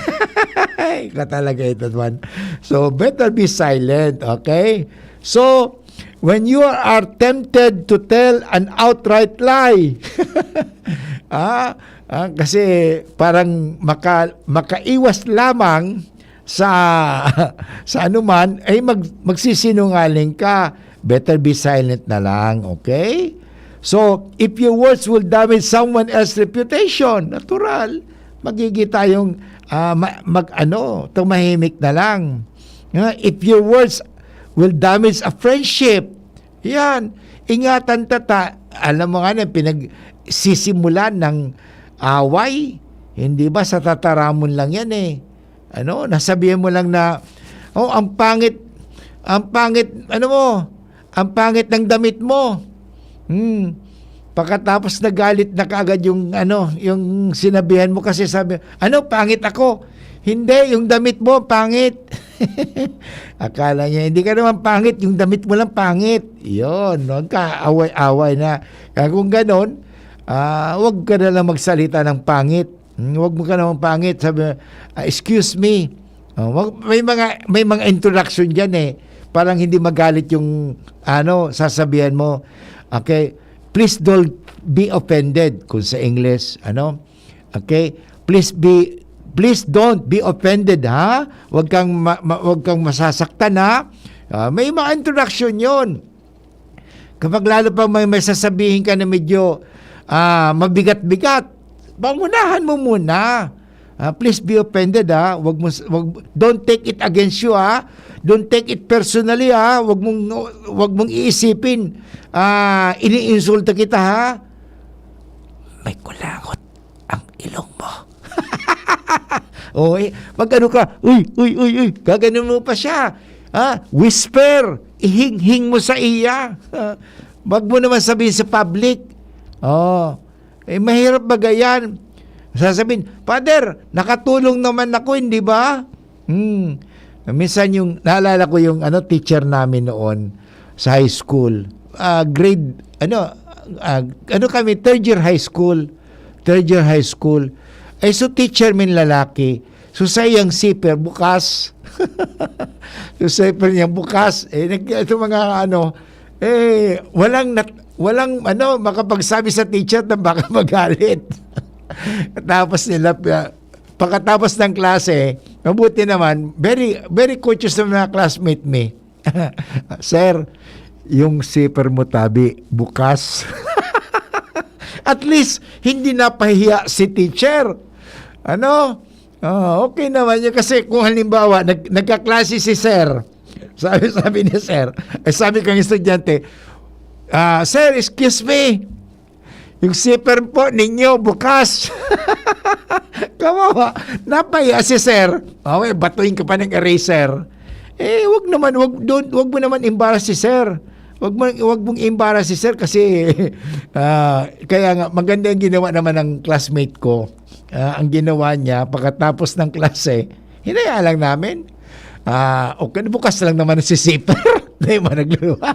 Ka talaga ito, man. So, better be silent, okay? So, when you are tempted to tell an outright lie. Ah, ah, kasi parang maka-, makaiwas lamang sa, sa anuman, ay mag-, magsisinungaling ka. Better be silent na lang, okay? So, if your words will damage someone else's reputation, natural, magiging tayong, ah, ma-, mag-ano, tumahimik na lang. Ah, if your words will damage a friendship, yan, ingatan ta, ta-, alam mo nga na, pinagsisimulan ng away, hindi ba, sa tataramon lang yan eh. Ano, nasabihan mo lang na, "Oh, ang pangit, ang pangit, ano mo, ang pangit ng damit mo." Hmm. Pagkatapos nagalit na kaagad yung, ano, yung sinabihan mo kasi sabi, "Ano, pangit ako?" "Hindi, yung damit mo, pangit." Akala niya, hindi ka naman pangit, yung damit mo lang pangit. Yun, huwag ka away-away na. Kaya kung ganon, ah, huwag ka na lang magsalita ng pangit. Hmm, wag mo ka naman pangit, sabi, "Ah, excuse me." Oh, wag, may mga, may mga introduction diyan eh. Parang hindi magalit yung, ano, sasabihan mo. Okay? "Please don't be offended," kung sa English, ano? Okay? "Please be, please don't be offended, ha? Wag kang ma-, ma-, wag kang masasaktan, ha?" Ah, may mga introduction 'yon. Kapag lalo pang may, may sasabihin ka na medyo, ah, mabigat-bigat, pangunahan mo muna. Ah, please be offended, ha. Wag mo s-, wag, don't take it against you, ha. Don't take it personally, ha. Wag mong, wag mong iisipin, ah, iniinsulto kita, ha. May kulangot ang ilong mo. O, eh, mag-ano ka, "Uy, uy, uy, uy," gaganon mo pa siya. Ha? Whisper, ihinghing mo sa iya. Ha? Wag mo naman sabihin sa public. Oh, eh, mahirap ba yan? Sasabihin, "Father, nakatulong naman ako, hindi ba?" Hmm. Minsan yung, naalala ko yung, ano, teacher namin noon sa high school. Ah, grade, ano, ah, ano kami, third year high school. Third year high school. Eh, so teacher min lalaki. So, sa iyang zipper, bukas. So, zipper niya bukas. Eh, nag-, ito mga, ano, eh, walang nat-, walang, ano, makapagsabi sa teacher na baka magalit. Tapos nila, ah, pagkatapos ng klase, mabuti naman, very, very courteous ng mga classmate mi. "Sir, yung zipper mo tabi, bukas." At least, hindi napahiya si teacher. Ano? Ah, okay naman yun. Kasi kung halimbawa, nag-, nagkaklase si sir, sabi, sabi ni sir, eh, sabi kang estudyante, "Ah, sir, excuse me, yung zipper po ninyo bukas." Kawawa, napahiya si sir. Okay, batuin ka pa ng eraser. Eh, wag naman, wag, don't, wag mo naman embarrass si sir. Wag mo, wag mong embarrass si sir kasi, ah, kaya nga, maganda yung ginawa naman ng classmate ko. Ah, ang ginawa niya, pagkatapos ng klase, hinayaan lang namin. Ah, okay, bukas lang naman si zipper. Di ba, nagluluha?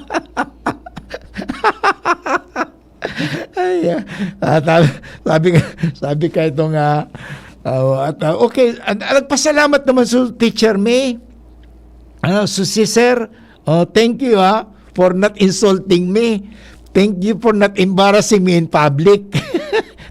Ay, ah, ah, sabi, sabi ka, sabi ka itong, ah, ah, at, ah, okay, ah, nagpasalamat naman si Teacher May. Ano, so si Sir, oh, thank you, ah, for not insulting me. Thank you for not embarrassing me in public.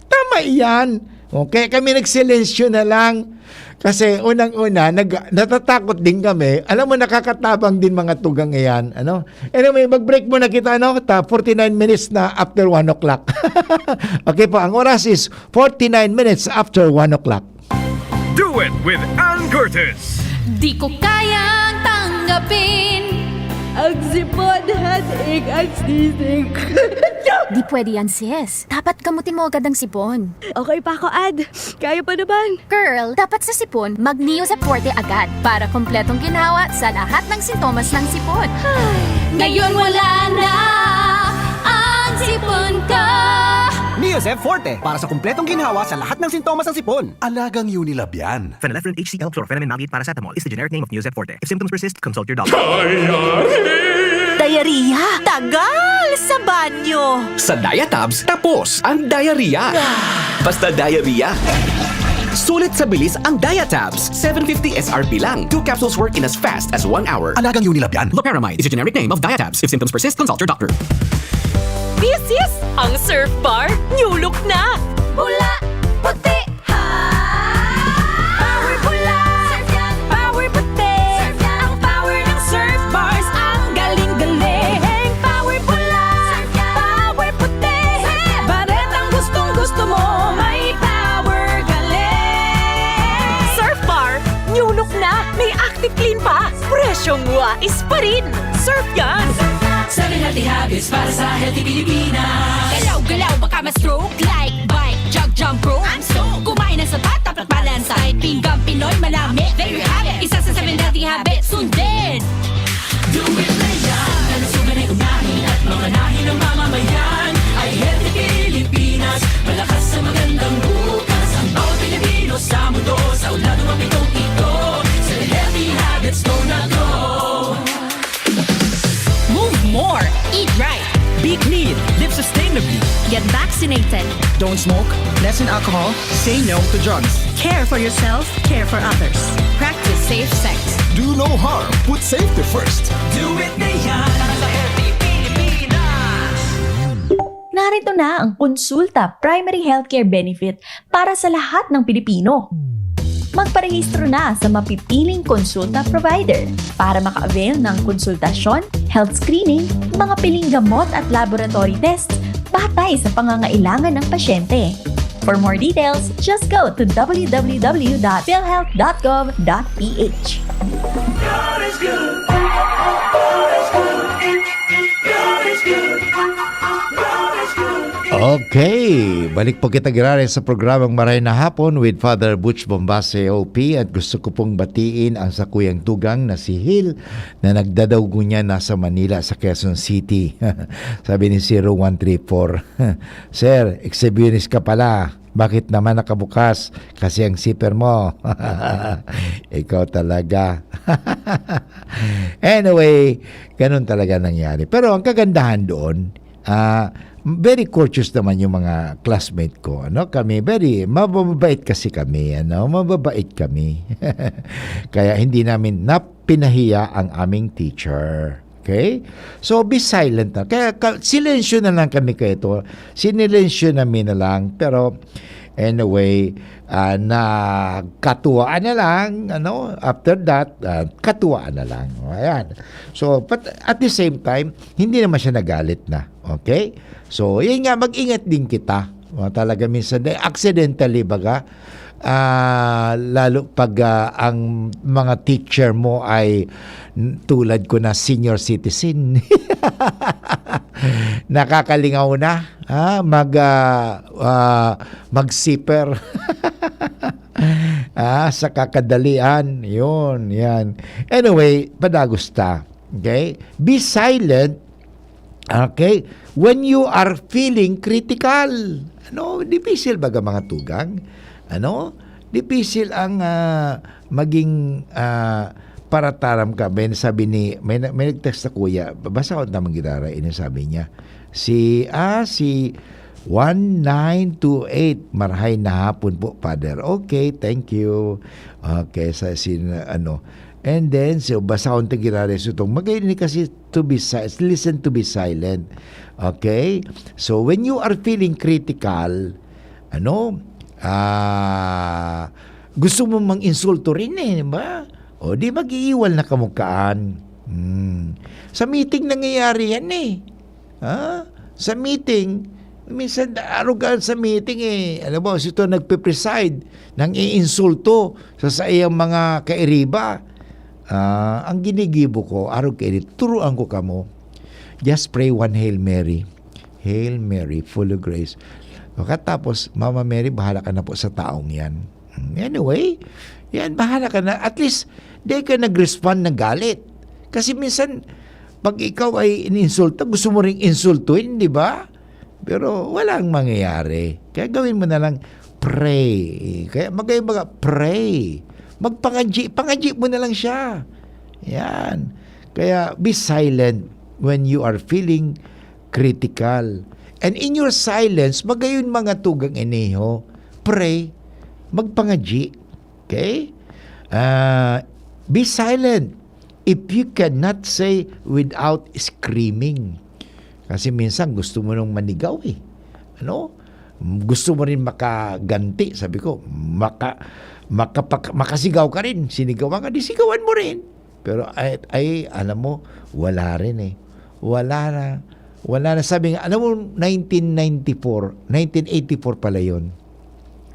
Tama iyan. Okay, kami nagsilensyo na lang. Kasi unang-una, nag-, natatakot din kami. Alam mo, nakakatabang din mga tugang iyan. Ano? Anyway, mag-break muna kita, ano? Ta, forty-nine minutes na after one o'clock. Okay po, ang oras is forty-nine minutes after one o'clock. Do it with Ann Curtis. Di ko kayang tanggapin. Ang sipon, headache, ang sisig. Di pwede yan, sis. Dapat gamutin mo agad ang sipon. Okay pa ako, Ad. Kaya pa naman. Girl, dapat sa sipon, mag Neozep Forte agad para kompletong ginhawa sa lahat ng sintomas ng sipon. Ngayon wala na ang sipon ko. Neozep Forte para sa kompletong ginhawa sa lahat ng sintomas ng sipon. Alagang Unilab yan. Phenylephrine H C L chlorphenamine maleate paracetamol is the generic name of Neozep Forte. If symptoms persist, consult your doctor. Diarrhea? Tagal sa banyo! Sa Diatabs, tapos ang diarrhea. Basta diarrhea. Sulit sa bilis ang Diatabs. Seven fifty S R P lang. Two capsules work in as fast as one hour. Alagang Unilab yan. Loperamide is a generic name of Diatabs. If symptoms persist, consult your doctor. This is ang Surf Bar New Look na! Pula, puti, ha! Power pula! Surf yan! Power puti! Surf yan! Ang power ng Surf Bars, ang galing-galing! Power pula! Surf yan! Power puti! Surf yan! Baretang gustong-gusto mo, may power galing! Surf Bar New Look na! May Active Clean pa! Presyong wais pa rin! Surf yan! Seven Healthy Habits para sa Healthy Pilipinas. Galaw-galaw, baka ma-stroke. Like, bike, jog, jump rope. I'm so. Kumain ng sapat, dapat balansay. Pinggang Pinoy, malami. There you have it. Isa sa seven healthy habits. Sundin. Do it na yan. Kalusugan ay unahin at mamanahin ng mamamayan. Ay Healthy Pilipinas. Malakas sa magandang bukas. Ang bawat Pilipino sa mundo. Sa ulado mapitong ito. Seven Healthy Habits, go na go. Move more. Eat right. Be clean. Live sustainably. Get vaccinated. Don't smoke. Lessen alcohol. Say no to drugs. Care for yourself. Care for others. Practice safe sex. Do no harm. Put safety first. Do it na yan. Sa Healthy Pilipinas. Narito na ang Konsulta Primary Healthcare Benefit para sa lahat ng Pilipino. Magparehistro na sa mapipiling konsulta provider para maka-avail ng konsultasyon, health screening, mga piling gamot at laboratory tests batay sa pangangailangan ng pasyente. For more details, just go to w w w dot philhealth dot gov dot p h. God is good. God is good. God is good. God is good. Okay, balik po kita giraray sa programang Maray na Hapon with Father Butch Bombase, O P, at gusto ko pong batiin ang sakuyang tugang na si Hil na nagdadaw ngunyan nasa Manila sa Quezon City. Sabi ni zero one three four, "Sir, exhibitionist ka pala. Bakit naman nakabukas? Kasi ang zipper mo." Ikaw talaga. Anyway, ganun talaga nangyari. Pero ang kagandahan doon, ah, very courteous naman yung mga classmate ko. Ano? Kami, very, mababait kasi kami. Ano? Mababait kami. Kaya hindi namin nap pinahiya ang aming teacher. Okay? So, be silent na. Kaya ka, silensyo na lang kami kaito. Sinilensyo namin na lang. Pero, anyway, ah, nagkatuwaan na lang. Ano? After that, ah, katuwaan na lang. Ayan. So, but at the same time, hindi naman siya nagalit na. Okay? So, yun nga, mag-ingat din kita. O, talaga minsan, eh, accidentally baga, ah, lalo pag, ah, ang mga teacher mo ay n- tulad ko na senior citizen. Nakakalingaw na, ha? Mag, ah, ah, mag-zipper. Ah, sa kakadalian. Yun, yan. Anyway, padagos ta. Okay? Be silent. Okay? When you are feeling critical. Ano? Dipisil baga mga tugang? Ano? Dipisil ang, ah, maging, ah, parataram ka. May sabi ni, may, na- may nag-text sa kuya, basahon tamang gitara, ini sabi niya. Si, ah, si one nine two eight, "Marhay na hapon po, Father." Okay, thank you. Okay, sa sin, ano. And then, so, basahon ta giraray sa itong, magayon ni kasi to be si-, listen to be silent. Okay? So, when you are feeling critical, ano, ah, gusto mo mang insulto rin eh, di ba? O di mag-iiwal na kamukaan. Hmm. Sa meeting nangyayari yan eh. Ha? Sa meeting, minsan arog ka sa meeting eh. Alam mo, si ito nagpe-preside, nang iinsulto sa saiyang mga kairiba. Ah, ang ginigibo ko, arog kaini, turuan ko kamo. Just pray one Hail Mary. "Hail Mary, full of grace." Pagkatapos, "Mama Mary, bahala ka na po sa taong yan." Anyway, yan, bahala ka na. At least, di ka nag-respond ng galit. Kasi minsan, pag ikaw ay ininsulta, gusto mo ring insultuhin, di ba? Pero walang mangyayari. Kaya gawin mo na lang, pray. Kaya magay mga pray. Magpangadji, pangadji mo na lang siya. Yan. Kaya be silent when you are feeling critical. And in your silence, magayon mga tugang iniho, pray. magpangadyi. Okay? Ah, be silent if you cannot say without screaming. Kasi minsan gusto mo nang manigaw eh. Ano? Gusto mo rin makaganti, sabi ko, maka, makapak-, makasigaw ka rin. Sinigawan ka, di sigawan mo rin. Pero ay, ay, alam mo, wala rin eh. Wala na. Wala na. Sabi nga, alam mo, nineteen ninety-four, nineteen eighty-four pala yun.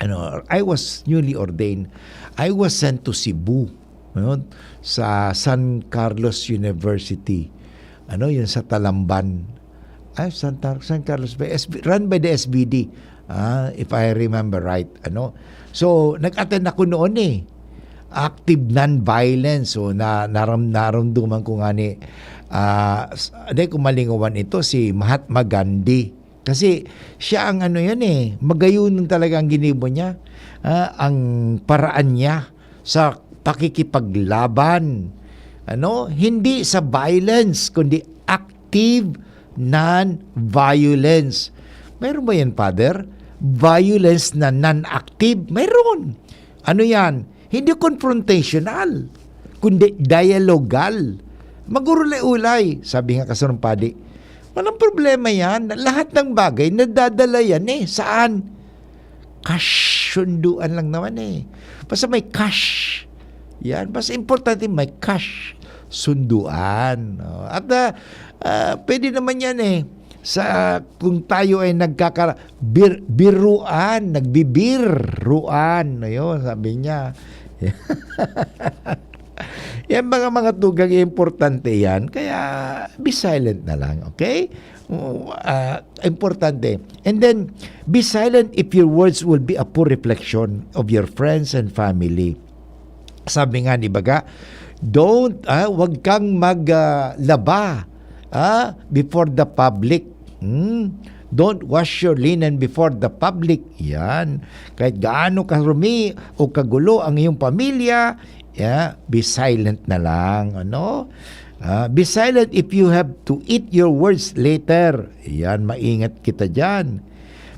Ano, I was newly ordained. I was sent to Cebu, ano, sa San Carlos University. Ano, yun sa Talamban. Ay, San Tar-, San Carlos ba? S B, run by the S B D, ah, if I remember right. Ano? So, nag-attend ako noon eh. Active non-violence. So, na, naram-, naramdaman ko nga ni, ah, s-, di ko malingawan ito, si Mahatma Gandhi. Kasi siya ang ano yan eh, magayunan talaga ang ginibo niya. Ah, ang paraan niya sa pakikipaglaban. Ano? Hindi sa violence, kundi active non-violence. Meron ba yan, Father? Violence na non-active? Meron. Ano yan? Hindi confrontational, kundi dialogal. Magurulay-ulay. Sabi nga kasurong padi, walang problema yan. Lahat ng bagay, nadadala yan eh. Saan? Cash, sunduan lang naman eh. Basta may cash. Yan. Mas importante, may cash. Sunduan. No? At ah, ah, pwede naman yan eh. Sa, kung tayo ay nagkakara-, bir-, biruan, nagbibiruan. Ayun, sabi niya. Yan mga, mga tugang importante yan. Kaya, be silent na lang, okay? Oo, ah, importante. And then, be silent if your words will be a poor reflection of your friends and family. Sabi nga ni baga, don't, ah, wag kang mag, ah, laba, ah, before the public. Hmm? Don't wash your linen before the public. Yan. Kahit gaano karumi o kagulo ang iyong pamilya, yeah, be silent na lang. Ano? Ah, be silent if you have to eat your words later. Yan, maingat kita dyan.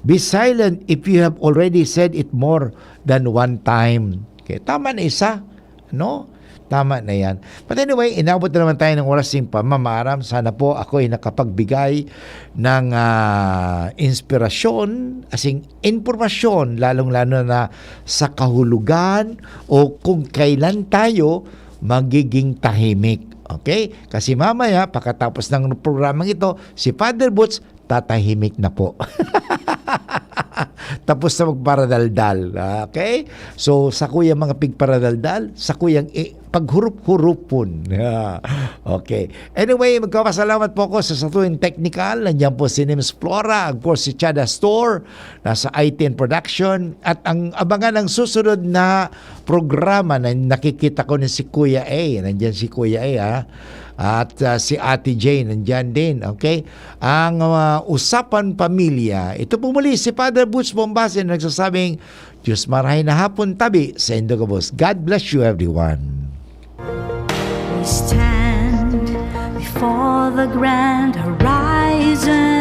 Be silent if you have already said it more than one time. Okay, tama na isa, no? Tama na yan. But anyway, inabot na naman tayo ng oras ng pamamaaram. Sana po ako ay nakapagbigay ng, ah, inspirasyon, asing impormasyon, lalong-lalo na sa kahulugan o kung kailan tayo magiging tahimik. Okay? Kasi mamaya, pagkatapos ng programang ito, si Father Boots, tatahimik na po. Tapos na magparadaldal. Okay? So, sa kuyang mga pigparadaldal, sa kuyang i-, paghurup-hurupon. Okay. Anyway, magpapasalamat po ako sa satuyang technical. Nandiyan po si Nims Flora, of course, si Chada Store, nasa I T and Production. At ang abangan ang susunod na programa na nakikita ko ni si Kuya A. Nandiyan si Kuya A, ha? At, ah, si Ate Jane, nandiyan din. Okay? Ang, ah, Usapan Pamilya. Ito po muli si Father Butch Bombase na nagsasabing, Diyos marahay na hapon, tabi sa Indo Gabos. God bless you, everyone. We stand before the grand horizon.